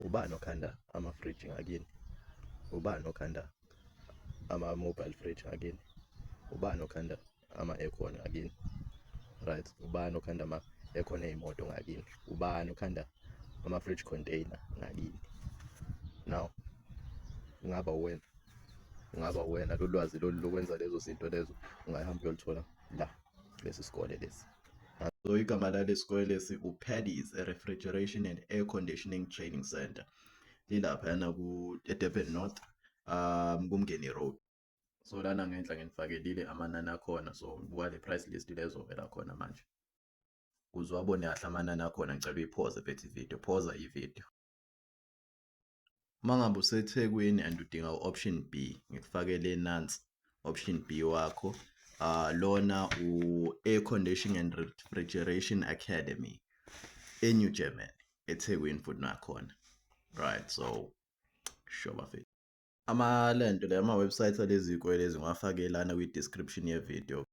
Ubani okhanda amafriji ngakini? Ubani okhanda ama-mobile fridge ngakini? Ubani okhanda ama-aircon ngakini? Right, ubani okhanda ama-aircon ey'moto ngakini? Ubani okhanda ama-fridge container ngakini? Now ungaba uwena, ungaba uwena. Lolu lwazi lolu lokwenza lezo zinto lezo ungahamba uyolithola la kulesi sikole lesi. So igama lalesi sikole lesi u-Paddy's Refrigeration and Air Conditioning Training Center, lilaphayana ku eDurban North, kuMngeni Road. So lana ngenhla nginifakelile amanani akhona, so buka le price list lezovela khona manje ukuze wabone kahle amanani akhona. Ngicela uyi-pause phethe ividiyo, pause ividiyo. Uma ngabe useThekwini and udinga u-option B, ngikufakele nansi option B wakho. Lona u-Air Conditioning and Refrigeration Academy eNew Germany, eThekwini futhi nakhona. Right, so sure bafethu, ama lento le ama-website alezi zikole lezi ngiwafake lana kwi-description ye-video.